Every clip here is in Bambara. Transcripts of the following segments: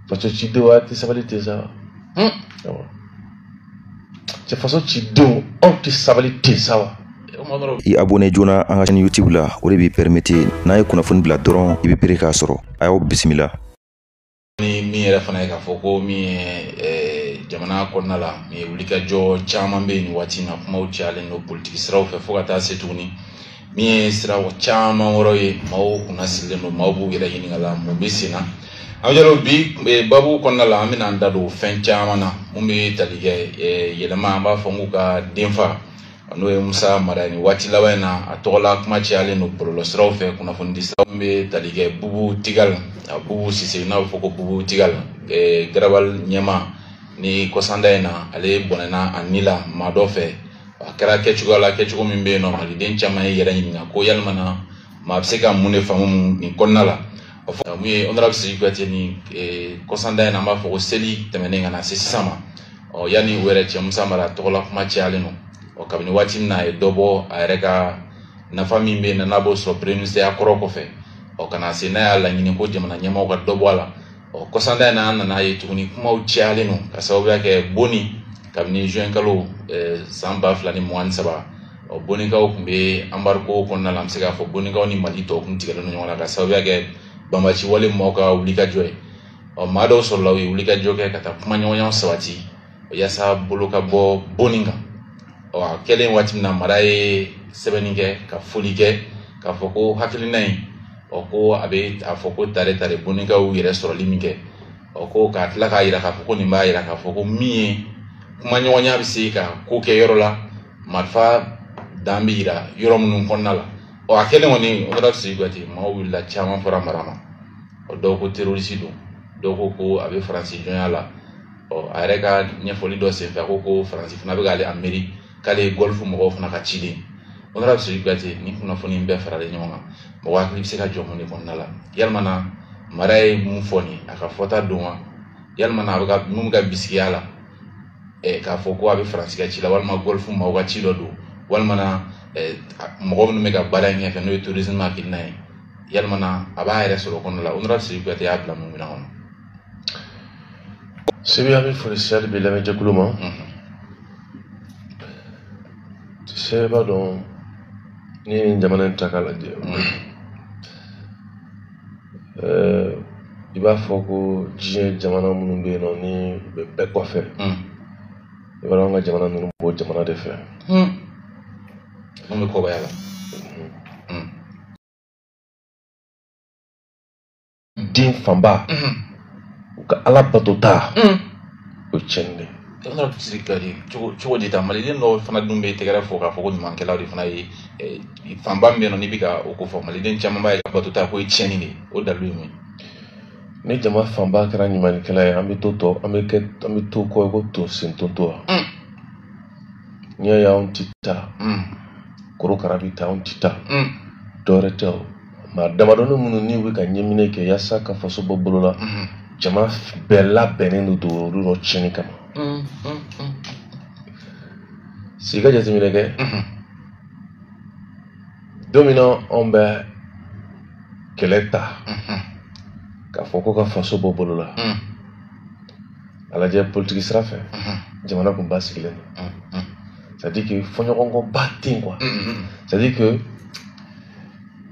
Faso cidenw a tɛ sabali ten sa. Awɔ. Cɛ faso cidenw aw tɛ sabali ten sa wa? I abonné joona an ka chaîne YouTube la, o de b'i permettre n'a ye kunnafoni bila dɔrɔn i bɛ pere k'a sɔrɔ. A y'aw bisimila. Ni min yɛrɛ fana ye k'a fɔ ko min ye jamana kɔnɔna la, min ye wulikajɔ caman bɛ yen nin waati in na, kumaw cayalen don politiki siraw fɛ fo ka taa se tuguni min ye sira caman wɛrɛw ye, maaw kunna sigilen don, maaw b'u yɛrɛ ɲininka la mun bɛ sen na. An jalo bi babu kɔnɔna la, an bɛna an da don fɛn caman na mun bɛ tali kɛ yɛlɛma, an b'a fɔ n k'u ka denfa n'o ye Musa Mara ye. Nin waati laban in na, a tɔgɔla kuma cayalen don bɔlɔlɔsiraw fɛ, kunnafonidi siraw bɛ tali kɛ Bubu Tigal, Bubu Sise, n'a bɛ fɔ ko Bubu Tigal, garabali ɲɛma ni kɔsanda in na, ale bɔnɛna a ni la maa dɔ fɛ. A kɛra kɛcogoya la, kɛcogo min bɛ yen nɔ, maliden caman ye yɛrɛ ɲininka ko yalima na maa bɛ se ka mun de faamu nin kɔnɔna la. Mun ye honorable Sidiki Kuyate ni kɔsanda in na, an b'a fɔ ko seli tɛmɛnen ka na se sisan ma, ɔ yanni o yɛrɛ cɛ, Musa Mara tɔgɔla kuma cayalen don. Ɔ kabini waati min na a ye dɔ bɔ a yɛrɛ ka nafa min bɛ yen n'a b'o sɔrɔ premier ministre ya kɔrɔ kɔfɛ, ɔ ka na se n'a y'a laɲini ko jamana ɲɛmaaw ka dɔ bɔ a la. Ɔ kɔsanda in na, an nana ye tuguni kumaw cayalen don ka sababuya kɛ Boni kabini juin kalo san 2023, ɔ Bonikaw tun bɛ embargo kɔnɔna la. An bɛ se k'a fɔ Bonikaw ni Mali tɔw tun tigɛlen don ɲɔgɔn na ka sababuya kɛ banbaci wale maaw ka wulikajɔ ye. Ɔ maa dɔw sɔrɔla, u ye wulikajɔ kɛ ka taa kumaɲɔgɔnya sabati yaasa bolo ka bɔ Boni kan. Ɔ a kɛlen waati min na, Mara ye sɛbɛnni kɛ ka foli kɛ k'a fɔ ko hakilina in, ɔ ko a bɛ a fɔ ko tare tare Bonikaw yɛrɛ sɔrɔli min kɛ, ɔ ko k'a tila k'a yira k'a fɔ ko nin b'a yira k'a fɔ ko min ye kumaɲɔgɔnya bɛ se ka ko kɛ yɔrɔ la, marifa dan bɛ yira yɔrɔ minnu kɔnɔna la. Ɔ a kɛlen kɔni, honorable Sidiki Kuyate, maaw wulila, caman fɔra Mara ma. Ɔ dɔw ko terroriste don, dɔw ko ko a bɛ Faransi jɔnya la. Ɔ a yɛrɛ ka ɲɛfɔli dɔ senfɛ, a ko ko Faransi fana bɛ k'ale a miiri k'ale ye golfe mɔgɔw fana ka ciden. Honorable Sidiki Kuyate, nin kunnafoni in bɛɛ faralen ɲɔgɔn kan, mɔgɔ hakili bɛ se ka jɔ mun de kɔnɔna la? Yalima na Mara ye mun fɔ nin, a ka fɔta don wa? Yalima na a bɛ ka mun bɛ ka bisigiya la k'a fɔ ko a bɛ Faransi ka ci la, walima golfe maaw ka ci dɔ don, walima na mɔgɔ minnu bɛ ka baara in ɲɛfɛ n'o ye tourisme hakilina ye, yalima na a b'a yɛrɛ sɔrɔ o kɔnɔna la? Honorable Sidiki Kuyate y'a bila mun minɛn kɔnɔ? Sebi, an bɛ foli sali bɛ lamɛnjɛkulu ma. Sebe b'a dɔn, ni ye nin jamana in ta k'a lajɛ, i b'a fɔ ko diɲɛ jamana minnu bɛ yen nɔ ni u bɛ bɛɛ kɔfɛ, i b'a dɔn an ka jamana ninnu b'o jamana de fɛ. Mun bɛ kɔbaya la? Den fanba u ka ala bato ta, o ye tiɲɛni de ye. Honorable Sidiki Kuyate, cogo di ta maliden dɔw fana dun bɛ tɛgɛrɛ fɔ k'a fɔ ko ɲumankɛlaw de fana ye fanba min bɛ yen nɔ, n'i bɛ ka o ko fɔ, maliden caman b'a ye ka bato ta ko ye tiɲɛni de ye, o dalilu ye mun ye? Ni jama fanba kɛra ɲumankɛla ye, an bɛ to tɔ, an bɛ kɛ, an bɛ to kɔ ko to sen tonto wa. N'i y'a ye anw ti taa, korokara bɛ taa, anw ti taa, dɔwɛrɛ tɛ o. Maa damadɔni minnu n'u bɛ ka ɲɛminɛ kɛ yaasa ka faso bɔ bolo la, jama bɛɛ labɛnnen don olu nɔ tiɲɛni kama. Sigi ka jateminɛ kɛ, don min na anw bɛ kɛlɛ ta k'a fɔ ko ka faso bɔ bolo la, a lajɛ politiki sira fɛ, jamana kun basigilen don, c'est à dire que fɔɲɔgɔnkɔba tɛ yen quoi, c'est à dire que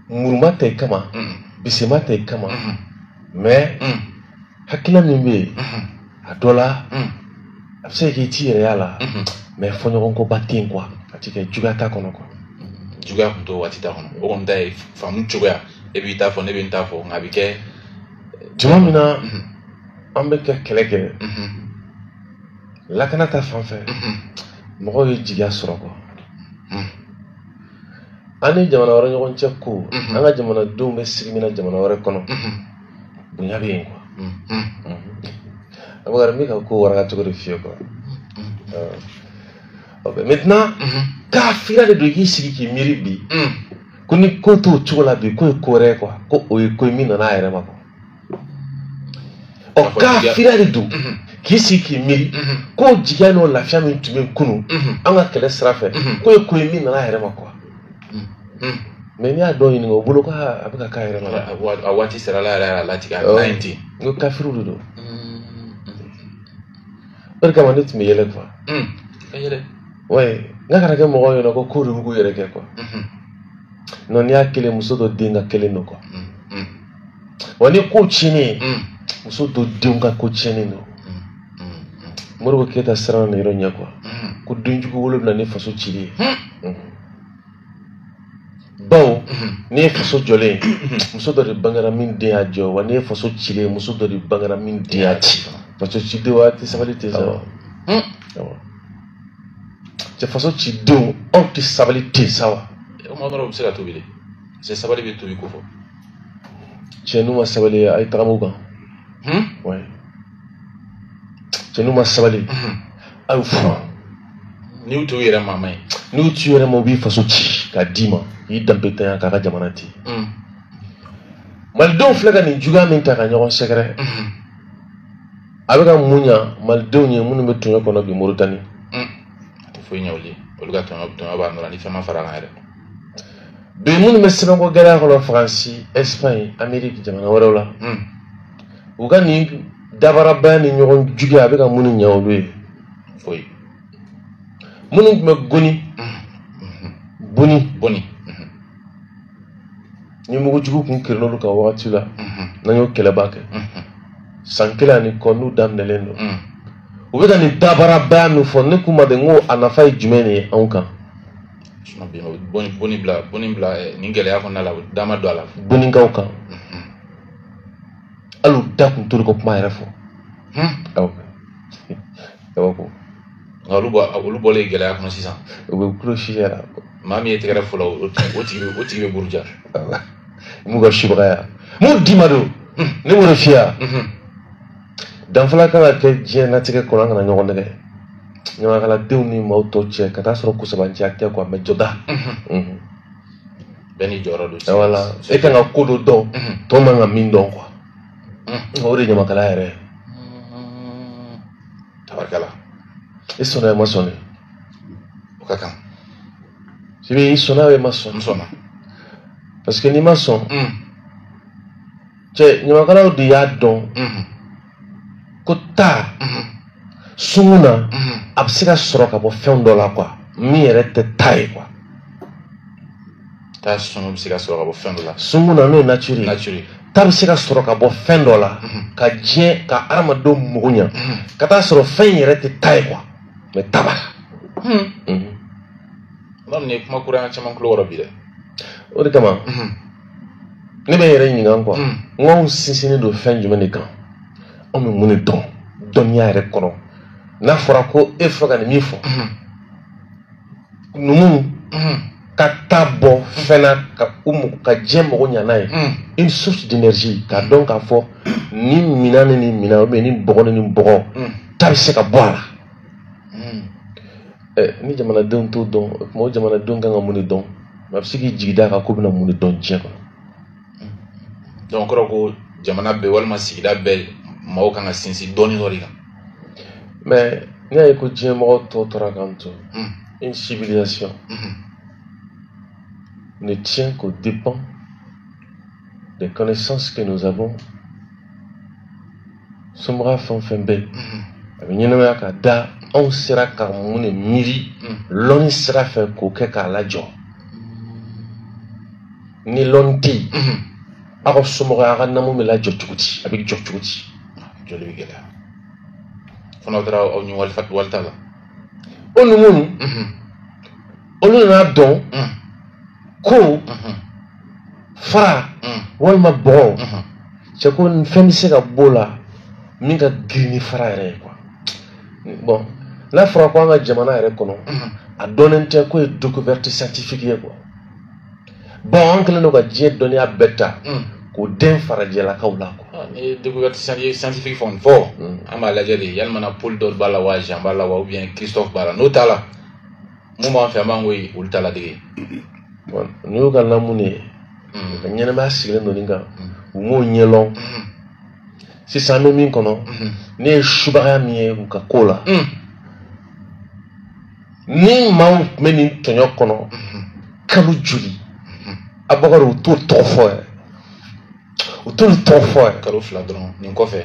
muruma tɛ kama, bisema tɛ kama, mais hakilina min bɛ yen a dɔ la, a bɛ se ka kɛ i t'i yɛrɛ y'a la, mais fɔɲɔgɔnkɔba tɛ yen quoi, a ti kɛ juguya t'a kɔnɔ quoi. Juguya tun t'o waati ta kɔnɔ, o kɔni ta ye faamu cogoya, e b'i ta fɔ, ne bɛ n ta fɔ, nka a bɛ kɛ. Tuma min na an bɛ ka kɛlɛ kɛ lakana ta fan fɛ, mɔgɔw ye jigiya sɔrɔ quoi. An ni jamana wɛrɛ ɲɔgɔn cɛ ko, an ka jamanadenw bɛ sigi min na jamana wɛrɛ kɔnɔ, bonya bɛ yen quoi. Abubakar, n bɛ ka ko waraka cogo de f'i ye quoi. Ok, maintenant kafira de don i k'i sigi k'i miiri bi ko ni ko t'o cogo la bi, k'o ye ko wɛrɛ ye quoi, ko o ye ko ye min nana a yɛrɛ ma quoi. Ɔ kafira de don k'i sigi k'i miiri ko jigiya n'o lafiya min tun bɛ kunun an ka kɛlɛ sira fɛ, k'o ye ko ye min nana a yɛrɛ ma quoi. Mais n'i y'a dɔn ɲininka o bolo, k'a bɛ ka k'a yɛrɛ ma. A waati sera, ala yɛrɛ y'a latigɛ, a bɛ n'a ye ten. N ko kafiriw de don. O de kama ne tun bɛ yɛlɛ quoi. Ka yɛlɛ. Ouais, n ka kana kɛ mɔgɔw ɲɛna ko de b'u k'u yɛrɛ kɛ quoi. Non, n'i y'a kelen muso dɔ den ka kelen don quoi. Wa ni ko tiɲɛnen muso dɔ denw ka ko tiɲɛnen don. Modibo Keyita siranna nin yɔrɔ ɲɛ quoi. Ko denjugu wolo bɛ na ni faso cili ye. Bawo n'i ye faso jɔlen ye, muso dɔ de bangera min den y'a jɔ, wa n'i ye faso cilen ye, muso dɔ de bangera min den y'a ci. Faso cidenw a tɛ sabali ten sa. Awɔ. Cɛ faso cidenw aw tɛ sabali ten sa wa. O ma dɔrɔn u bɛ se ka tobi de. Parce que sabali bɛ tobi ko fɔ. Cɛ n'u ma sabali a ye tagama u kan. Ouais. Cɛ n'u ma sabali a y'u furan. N'i y'u to u yɛrɛ ma a ma ɲi. N'u t'u yɛrɛ ma u b'i faso ci k'a d'i ma k'i danbe tanya k'a ka jamana ci. Malidenw filɛ ka nin juguya min ta ka ɲɔgɔn sɛgɛrɛ. A bɛ ka mun ɲa malidenw ye minnu bɛ tɔɲɔ kɔnɔ bi Moritani. A tɛ foyi ɲɛ olu ye. Olu ka tɔɲɔ b'a nɔ la ni fɛn ma fara a kan yɛrɛ. Bi minnu bɛ sɛbɛnko gɛlɛya kɔnɔ Faransi, Espagne, Amérique jamana wɛrɛw la. U ka nin dabarabaya ni ɲɔgɔn juguya a bɛ ka minnu ɲɛ olu ye. Foyi. Minnu tun bɛ goni. Boni. Boni. Ni mugujugu kun kirin'olu kan wagati la. N'an y'o kɛlɛba kɛ. San kelen ani kɔ n'u daminɛlen don. U bɛ ka nin dabarabaya min fɔ ne k'u ma de n ko a nafa ye jumɛn de ye anw kan. Sinon bi boni bila nin gɛlɛya kɔnɔna la da ma don a la. Boninkaw kan. Hali u da kun t'olu ka kuma yɛrɛ fɔ. Awɔ. Kabako. Nka olu bɔlen gɛlɛya kɔnɔ sisan. U bɛ kulo si yɛrɛ. Maa min ye tɛgɛrɛ fɔlɔ o tigi bɛ buruja. M'u ka subagaya. M'u d'i ma don. Ne b'o de f'i ye. Danfara kan ka kɛ diɲɛlatigɛ kɔnɔ an kana ɲɔgɔn nɛgɛ. Ɲamakaladenw ni maaw tɔw cɛ ka taa sɔrɔ kusabanciya tɛ quoi mais jɔda. Bɛɛ n'i jɔyɔrɔ don. Voilà, e kan ka ko dɔ dɔn tɔ man ka min dɔn quoi. O de ye ɲamakalaya yɛrɛ ye. Tabarikala. I sɔnna i ma sɔn de. O ka kan. Sibi i sɔnna i ma sɔn. N sɔnna. Parce que n'i ma sɔn. Cɛ ɲamakalaw de y'a dɔn. Ko taa sungun na a bɛ se ka sɔrɔ ka bɔ fɛn dɔ la quoi min yɛrɛ tɛ taa ye quoi. Taa sungun bɛ se ka sɔrɔ ka bɔ fɛn dɔ la. Sungun na n'o ye nature ye. Nature. Ta bɛ se ka sɔrɔ ka bɔ fɛn dɔ la ka diɲɛ ka hadamadenw mago ɲɛ ka taa sɔrɔ fɛn in yɛrɛ tɛ taa ye quoi mais ta b'a la. Nin ye kuma kura caman tulo kɔrɔ bi dɛ. O de kama ne bɛ n yɛrɛ ɲininka quoi n ko anw sinsinnen don fɛn jumɛn de kan. Anw bɛ mun de dɔn dɔnniya yɛrɛ kɔnɔ n'a fɔra ko e fɛ ka nin min fɔ numu ka taa bɔ fɛn na ka u ka diɲɛ mago ɲa n'a ye une source d'énergie k'a dɔn k'a fɔ nin minɛn ni nin minɛn ou bien nin bɔgɔ ni nin bɔgɔ ta bɛ se ka bɔ a la. Ni jamanadenw t'o dɔn o tuma o jamanadenw kan ka mun de dɔn a bɛ se k'i jigi d'a kan k'u bɛna mun de dɔn diɲɛ kɔnɔ. Donc kɔrɔ ko jamana bɛɛ walima sigida bɛɛ maaw kan ka sinsin dɔɔni dɔ de kan. Mais n'i y'a ye ko diɲɛ mɔgɔ tɔw tora k'an to une civilisation ne tient qu'aux dépens des connaissances que nous avons. Somɔgɔya fɛn o fɛn bɛ yen a bɛ ɲɛnamaya ka da anw sera ka mun de miiri lɔnni sira fɛ k'o kɛ k'a lajɔ. Ni lɔnni tɛ yen aw ka somɔgɔya aw ka namu bɛ lajɔ cogo di a bɛ jɔ cogo di. Joli bɛ gɛlɛya. Fo n'aw taara aw ni walita la. O numu olu nana dɔn ko fara walima bɔgɔ cɛ ko fɛn bɛ se ka b'o la min ka girin ni fara yɛrɛ ye quoi. Bon n'a fɔra ko an ka jamana yɛrɛ kɔnɔ a dɔnnen tɛ ko ye découverte scientifique ye quoi. Bon an kɛlen don ka diɲɛ dɔnniya bɛɛ ta k'o den farajɛlakaw la quoi. Ni ye découverte scientifique fɛn fɔ an b'a lajɛ de yalima na Paul dɔ b'a la wa Jean b'a la wa ou bien Christophe b'a la n'o t'a la mun b'an fɛ an b'an ko olu t'a ladege. Bon n'u y'u ka lamu de ye u ka ɲɛnɛmaya sigilen don nin kan u m'o ɲɛlɔn sisan an bɛ min kɔnɔ ne ye subagaya min ye u ka ko la ni maaw tun bɛ nin tɔɲɔ kɔnɔ kalo joli Abubakar u t'o tɔgɔ fɔ yɛrɛ u t'olu tɔgɔ fɔ yɛrɛ. Kalo 2 dɔrɔn nin kɔfɛ.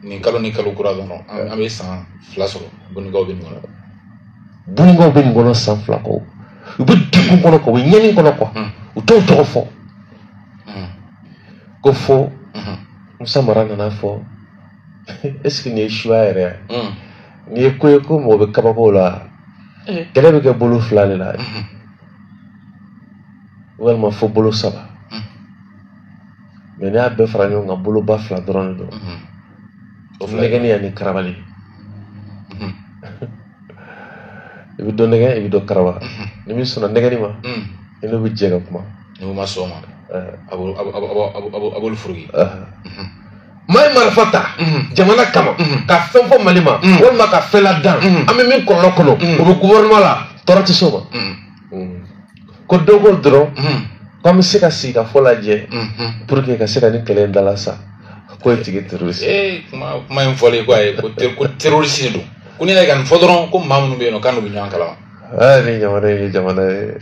Nin kalo ni kalo kura dɔrɔn an bɛ san 2 sɔrɔ. Bonikaw bɛ nin kɔnɔ. Bonikaw bɛ nin kɔnɔ san 2 kɔ. U bɛ degun kɔnɔ quoi, u bɛ ɲɛni kɔnɔ quoi. U t'o tɔgɔ fɔ. Ko fo Musa Mara nana fɔ est-ce que nin ye suya yɛrɛ ye? Nin ye ko ye ko mɔgɔ bɛ kabako la. Kɛlɛ bɛ kɛ bolo 2 de la. Walima fo bolo 3. Mais n'i y'a bɛɛ fara ɲɔgɔn kan boloba 2 dɔrɔn de don. Nɛgɛni ani karabali. I bɛ dɔ nɛgɛ, i bɛ dɔ karaba. Ni min sɔnna nɛgɛni ma, i n'o bɛ jɛ ka kuma. Ni ma sɔn o ma, a b'olu furuki. Maa ye marifa ta jamana kama ka fɛn fɔ Mali ma walima ka fɛn ladan an bɛ min kɔlɔlɔ kɔnɔ o bɛ gouvernement la tɔɔrɔ tɛ s'o ma. Ko dɔ ko dɔrɔn k'an bɛ se ka sigi ka fɔ lajɛ pour que ka se ka nin kɛlɛ in dala sa k'o ye tigi terroriste. Kuma in fɔlen ko ayi ko terroriste de don. Ko n'i y'a ye ka nin fɔ dɔrɔn ko maa minnu bɛ yen nɔ k'an n'u bɛ ɲɔgɔn kalama. Nin jamana in ye jamana ye.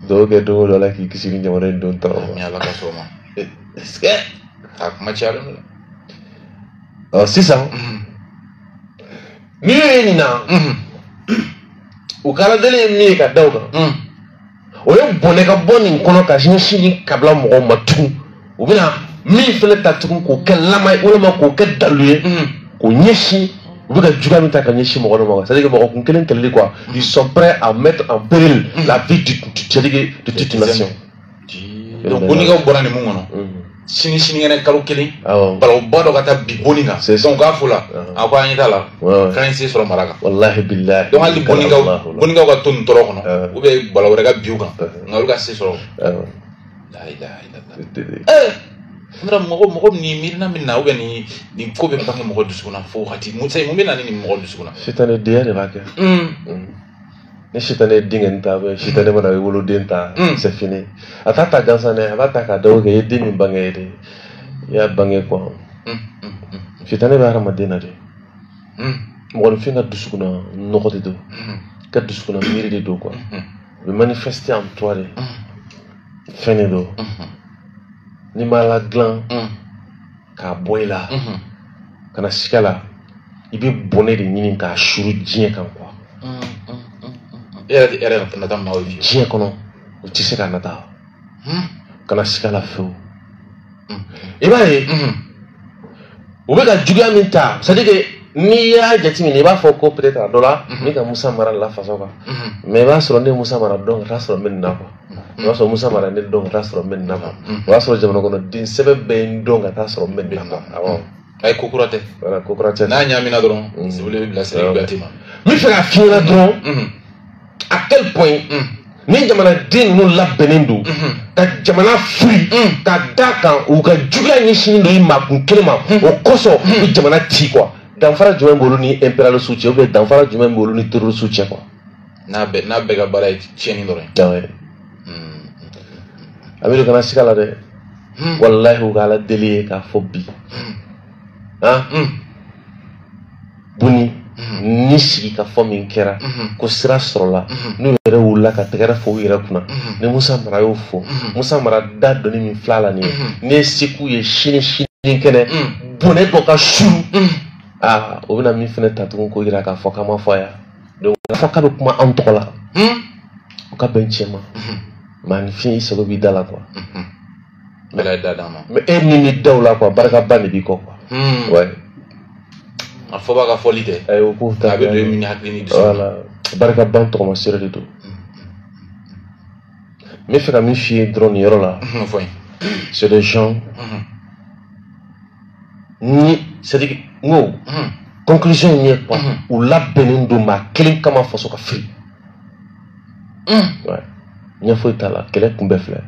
Dɔw kɛ don o don Ala k'i kisi ni jamana in don tɔɔrɔ ma. Ni Ala ka sɔn o ma. Est-ce que a kuma cayalen don. Ɔ sisan n'i y'o ye nin na u ka aladeli ye min ye ka da o kan o ye bɔnɛ ka bɔ nin kɔnɔ ka ɲɛsin nin kabila mɔgɔw ma tugun. U bɛna min fɛnɛ ta tugun k'o kɛ lama ye walima k'o kɛ dalu ye k'o ɲɛsin u bɛ ka juguya min ta ka ɲɛsin mɔgɔ dɔ ma c'est-à-dire que mɔgɔ kun kelen kɛlɛli quoi. Ils sont prêts à mettre en péril la vie de toute une nation. Donc bonikaw bɔra nin mun kɔnɔ sini sinikɛnɛ kalo 1 balawba dɔ ka taa bi boni kan. Donc k'a fo la a ko an ɲɛ t'a la k'an ye se sɔrɔ mara kan. Walahi bilahi. Donc hali bonikaw ka to nin tɔɔrɔ kɔnɔ ou bien balaw wɛrɛ ka bi u kan nka olu ka se sɔrɔ. La ilaha illallah. Mɔgɔ ni miirina min na ou bien nin ko bɛ bange mɔgɔ dusukun na fo wagati mun bɛ na ni nin mɔgɔ dusukun na. Sitanɛ denya de b'a kɛ. Ni sitanɛ ye denkɛ ta sitanɛ mana i woloden ta c'est fini. A t'a ta gansan dɛ, a b'a ta k'a da kɛ i ye den min bange ye de i y'a bange quoi. Sitanɛ bɛ hadamaden na de. Mɔgɔninfin ka dusukun na nɔgɔ de don. Ka dusukun na miiri de don quoi. U bɛ manifester en toi de. Fɛn de don. N'i ma la dilan k'a bɔ i la ka na siga la i bɛ bɔnɛ de ɲini k'a suru diɲɛ kan quoi. E yɛrɛ nata maaw ye diɲɛ kɔnɔ u tɛ se ka nata ka na siga la fewu. I b'a ye u bɛ ka juguya min ta c'est à dire que n'i y'a jateminɛ i b'a fɔ ko peut-être a dɔ la ne ka Musa Mara lafasa quoi. Mais i b'a sɔrɔ ne Musa Mara dɔn ka taa sɔrɔ n bɛ nin na quoi. O b'a sɔrɔ Musa Mara ne dɔn ka taa sɔrɔ n bɛ nin na quoi. O b'a sɔrɔ jamana kɔnɔ den sɛbɛn bɛɛ ye n dɔn ka taa sɔrɔ n bɛ nin na quoi. Awɔ. Ayi ko kura tɛ. Voilà, ko kura tɛ. N'a ɲaamina dɔrɔn sibili bɛ bila sira Kuyate ma. N bɛ fɛ k'a f'i ɲɛna dɔrɔn à quel point ni jamanaden ninnu labɛnnen don ka jamana fili ka da kan u ka juguya ɲɛsinnen don i maa kun kelen ma o kosɔn u bɛ jamana ci quoi. Danfara jumɛn b'olu ni impérialistes cɛ ou bien danfara jumɛn b'olu ni terroristes cɛ quoi. N'a bɛɛ ka baara ye tiɲɛni dɔrɔn ye. Awɔ. Amidu kana siga la dɛ. Walahi u ka Ala deli ye k'a fɔ bi. Buni ni sigi ka fɔ min kɛra ko sira sɔrɔla n'u yɛrɛ wulila ka tɛgɛrɛ fɔ u yɛrɛ kunna ni Musa Mara y'o fɔ Musa Mara da donni min filɛ la nin ye n'i ye seko ye sini sinikɛnɛ bɔnɛ dɔ ka suru o bɛna min fɛnɛ ta tugun k'o yira k'a fɔ k'an ma fɔ a ye donc fɔ k'a bɛ kuma anw tɔgɔ la o ka bɛn tiɲɛ ma maaninfin i sago b'i da la quoi. Ala ye da d'an ma. Mais e min b'i da o la quoi barikaba de b'i kɔ quoi. Ouais. A fɔba ka fɔli tɛ. Ayi o k'o ta. A bɛ don e min ni hakili ni dusu. Voilà barika ban tɔgɔmasere de don. N bɛ fɛ ka min f'i ye dɔrɔn nin yɔrɔ la. Fɔ n ye. C'est des gens. Ni c'est à dire n ko conclusion in ye quoi u labɛnnen don maa kelen kama faso ka fili. Ouais ɲɛ foyi t'a la kɛlɛ kunbɛ filɛ.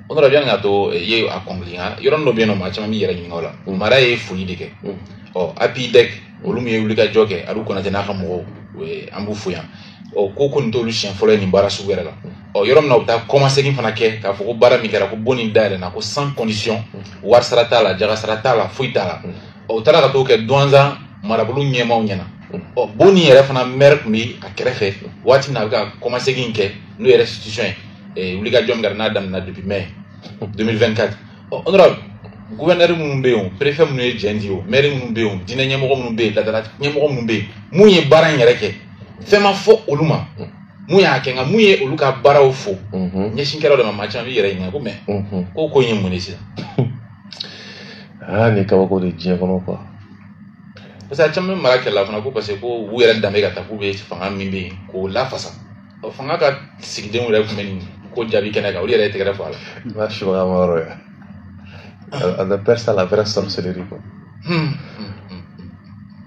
O nana yanni k'a to i ye a conclure yɔrɔnin dɔ bɛ yen nɔ maa caman b'i yɛrɛ ɲininka o la. Mara ye foli de kɛ. Ɔ APIDEC olu min ye wulikajɔ kɛ Aliou Konate n'a ka mɔgɔw an b'u fo yan. Ɔ ko nin t'olu siɲɛ fɔlɔ ye nin baara sugu yɛrɛ la. Ɔ yɔrɔ min na u bɛ taa kɔmasegin fana kɛ k'a fɔ ko baara min kɛra ko bon nin dayɛlɛnna ko sans condition wari sara t'a la jaga sara t'a la foyi t'a la. Ɔ u taara ka t'o kɛ Douentza marabolo ɲɛmaaw ɲɛna. Ɔ bon nin yɛrɛ fana maire tun bɛ a kɛrɛfɛ waati min na a bɛ ka kɔmasegin kɛ n'o ye restitution ye. Wulikajɔ min kɛra n'a daminɛna depuis mai 2024. Ɔ honorable Gouverneur minnu bɛ yen o, préfet minnu ye jɛn di o, maire minnu bɛ yen o, diinɛ ɲɛmɔgɔ minnu bɛ yen, laadala ɲɛmɔgɔ minnu bɛ yen, mun ye baara in yɛrɛ kɛ, fɛn ma fɔ olu ma. Mun y'a kɛ, nka mun ye olu ka baaraw fo ɲɛsin kɛra o de ma, maa caman b'i yɛrɛ ɲininka ko mais ko in ye mun de sisan? Aa, nin kabako de diɲɛ kɔnɔ quoi. Parce que a caman bɛ mara kɛlɛ la fana, ko parce que ko u yɛrɛ danbe ka taa k'u bɛ fanga min bɛ yen k'o lafasa. Ɔ, fanga ka sigidenw yɛrɛ tun bɛ nin ko jaabi kɛnɛ kan, olu yɛrɛ ye tɛgɛrɛ fɔ a la. N b'a subaga ma yɔrɔ ye. On appelle ça la vraie sorcellerie quoi.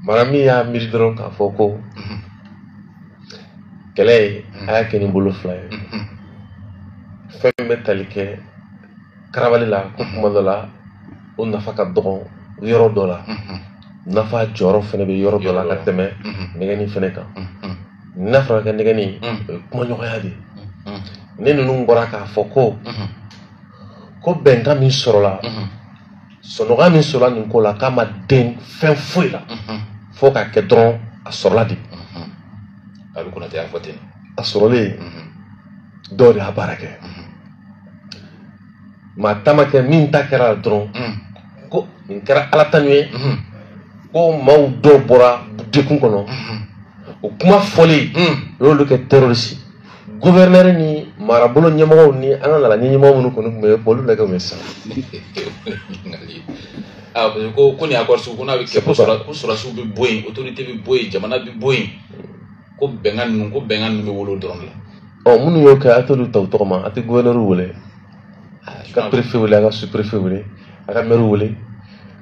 Mara min y'a miiri dɔrɔn k'a fɔ ko kɛlɛ ye, a y'a kɛ ni bolo fila ye. Fɛn min bɛ tali kɛ karabali la, ko kuma dɔ la o nafa ka dɔgɔn yɔrɔ dɔ la, nafa jɔyɔrɔ fɛnɛ bɛ yɔrɔ dɔ la ka tɛmɛ nɛgɛni fɛnɛ kan. N'a fɔra ka nɛgɛni, o ye kumaɲɔgɔnya de ye. Ne ninnu bɔra k'a fɔ ko bɛnkan min sɔrɔla, sɔnɔgɔya min sɔrɔla nin ko la, k'a ma den fɛn foyi la fo k'a kɛ dɔrɔn a sɔrɔla de. A bɛ Konate y'a fɔ ten. A sɔrɔlen, dɔw de y'a baara kɛ. Maa ta ma kɛ, min ta kɛra dɔrɔn ko nin kɛra Ala tanu ye, ko maaw dɔw bɔra dekun kɔnɔ. O kuma fɔlen, o y'olu kɛ terroriste. Gouverneur ni marabolo ɲɛmɔgɔw ni an ka nala ɲɛmɔgɔ minnu kɔni tun bɛ yen, olu bɛna kɛ mun ye sisan? Ah, parce que ko nin accord sugu ko n'a bɛ kɛ, ko sɔrɔdasiw bɛ bɔ yen, autorité bɛ bɔ yen, jamana bɛ bɔ yen, ko bɛnkan ninnu bɛ wolo dɔrɔn de la. Ɔ, minnu y'o kɛ, a t'olu ta u tɔgɔ ma, a tɛ gouverneur wele, a ka préfet wele, a ka sous-préfet wele, a ka maire wele,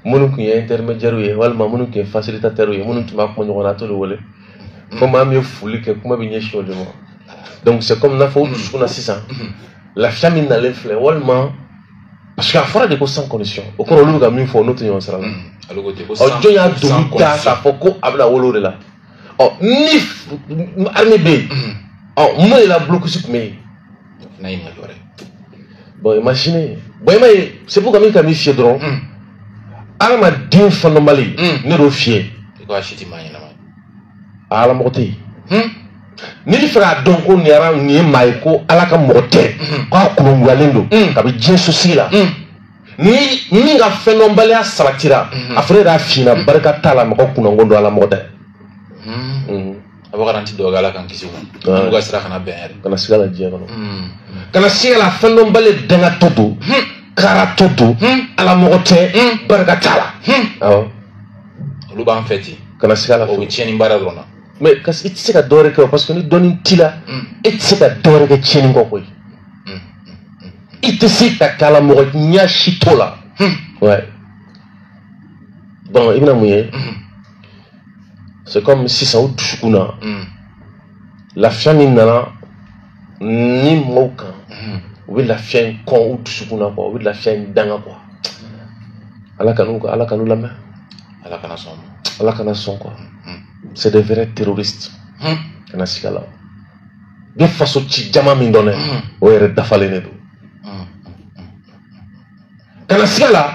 minnu tun ye intermédiaire ye walima minnu tun ye facilitateur ye, minnu tun b'a kuma ɲɔgɔn na, a t'olu wele. Fo maa min ye foli kɛ, kuma bɛ ɲɛsin o de ma. Donc c'est comme n'a fɔ u dusukun na sisan, lafiya min nalen filɛ, walima parce que a fɔra de ko sans condition, o kɔrɔ olu bɛ ka min fɔ, n'o tɛ ɲɔgɔn sira la. Ɔ, jɔn y'a doni da k'a fɔ ko a bɛna wolo o de la? Ɔ, ni armée bɛ yen, ɔ, mun de la blocus tun bɛ yen? Bon, imaginez, bon, i m'a ye, c'est pourquoi min ka min fiyɛ dɔrɔn, adamaden fɛnbali, ne d'o fiyɛ. I ko a si tɛ maa ɲɛnama ye. A, ala mɔgɔ tɛ yen. N'i bɛ fɛ k'a dɔn ko nin ye maa ye, ko Ala ka mɔgɔ tɛ, k'a kungoyalen don kabi diɲɛ sosigi la, ni min ka fɛndɔnbaliya sabatira, a fana yɛrɛ y'a f'i ɲɛna, barika t'a la, mɔgɔ kunnango don, ala mɔgɔ tɛ. A bɛ ka n ti dɔw kɛ, Ala k'an kisi o ma. N'u ka sira kana bɛn yɛrɛ. Kana siga la diɲɛ kɔnɔ. Kana siga la, fɛndɔnbali dangatɔ don, karatɔ don, ala mɔgɔ tɛ, barika t'a la. Awɔ. Olu b'an fɛ ten. Kana siga la. O bɛ tiɲɛni baara dɔrɔn na. Mais i tɛ se ka dɔ wɛrɛ kɛ o, parce que ni dɔnni t'i la, e tɛ se ka dɔ wɛrɛ kɛ tiɲɛni kɔ koyi. I tɛ se ka kɛ ala mɔgɔ ɲɛ si t'o la. Ouais. Bon, i bɛna mun ye? C'est comme sisan u dusukun na, lafiya min nana ni mɔgɔw kan, u bɛ lafiya in kɔn u dusukun na quoi, u bɛ lafiya in danga quoi. Ala kan'u lamɛn. Ala kana sɔn. Ala kana sɔn quoi. C'est des vrais terroristes. Kana siga la. Bi faso ci jama min dɔn dɛ, o yɛrɛ dafalen de don. Kana siga la.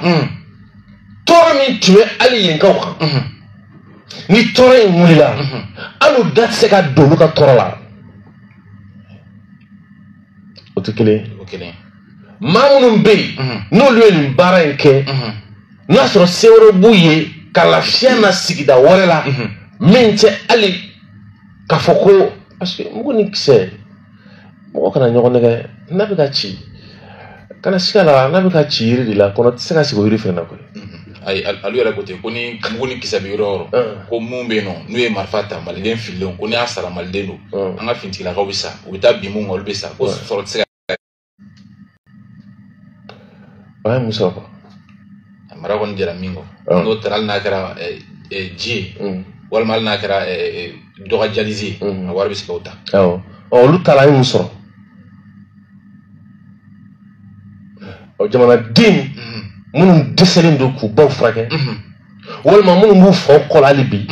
Tɔɔrɔ min tun bɛ hali yenkaw kan, ni tɔɔrɔ in wulila, hali u da tɛ se ka don olu ka tɔɔrɔ la. O tɛ kelen ye. Maa minnu bɛ yen, n'olu ye nin baara in kɛ, n'a sɔrɔ se wɛrɛ b'u ye ka lafiya na sigida wɛrɛ la, min tɛ hali k'a fɔ ko parce que mugu ni kisɛ, mɔgɔ kana ɲɔgɔn nɛgɛ. N'a bɛ ka ci, kana siga la, n'a bɛ ka ci yiri de la, kɔnɔ tɛ se ka sigi o yiri fɛnɛ na koyi. Ayi, alu yɛrɛ ko ten ko ni mugu ni kisɛ bɛ yɔrɔ o yɔrɔ, ko mun bɛ yen nɔ n'u ye marifa ta maliden fililenw, ko n'i y'a sara maliden don, an ka finitigilakaw bɛ sa, u bɛ taa bin mun kan, olu bɛ sa, ko sɔrɔ tɛ se ka. A ye mun sɔrɔ quoi? Mara kɔni jɛra min kɔ, n'o taara hali n'a kɛra ji ye, walima hali n'a kɛra dɔ ka dialyse ye, a wari bɛ se k'o ta. Awɔ, olu taara, a ye mun sɔrɔ? Ɔ, jamanaden minnu dɛsɛlen don k'u baw furakɛ, walima minnu b'u faw kɔ la hali bi,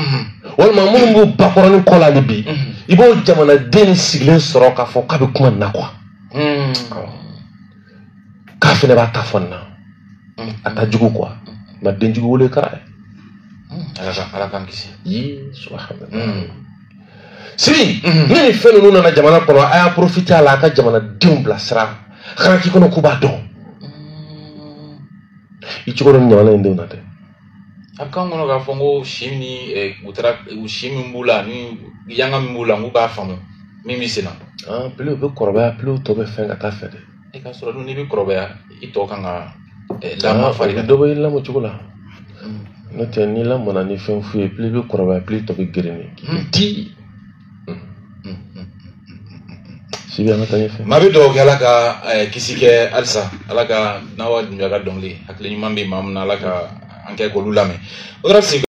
walima minnu b'u bakɔrɔnin kɔ la hali bi, i b'o jamanaden sigilen sɔrɔ k'a fɔ k'a bɛ kuma nin na quoi. K'a fɛnɛ b'a ta fɔ nin na. A ta jugu quoi. Ma den jugu wolo kara ye. Ala k'an kisi. Yi subhanallah. Sini ni nin fɛn ninnu nana jamana kɔnɔ, a y'a profiter a la, a ka jamanadenw bilasira. Kana k'i kɔnɔ k'u b'a dɔn. I cogo dɔn jamana in denw na dɛ. A bɛ k'an kɔnɔ k'a fɔ n ko si ni u taara si min b'u la ni yanga min b'u la, n k'u b'a faamu min bɛ sen na. Plus u bɛ kɔrɔbaya, plus u tɔ bɛ fɛn ka taa fɛ dɛ. E ka sɔrɔ dun, n'i bɛ kɔrɔbaya, i tɔ kan ka lamɔ fari kan. Dɔ bɛ i lamɔ cogo la. N'o tɛ, n'i lamɔna ni fɛn fu ye, plus i bɛ kɔrɔbaya, plus i tɔ bɛ gerenni k'i di. Sibi, an ka taa ɲɛfɛ. Maa bɛ dugawu kɛ, Ala ka kisi kɛ halisa, Ala ka n'aw Dunbiya ka dɔnkili, hakili ɲuman bɛ maa min na, Ala ka an kɛ k'olu lamɛn. O kɛra sigi.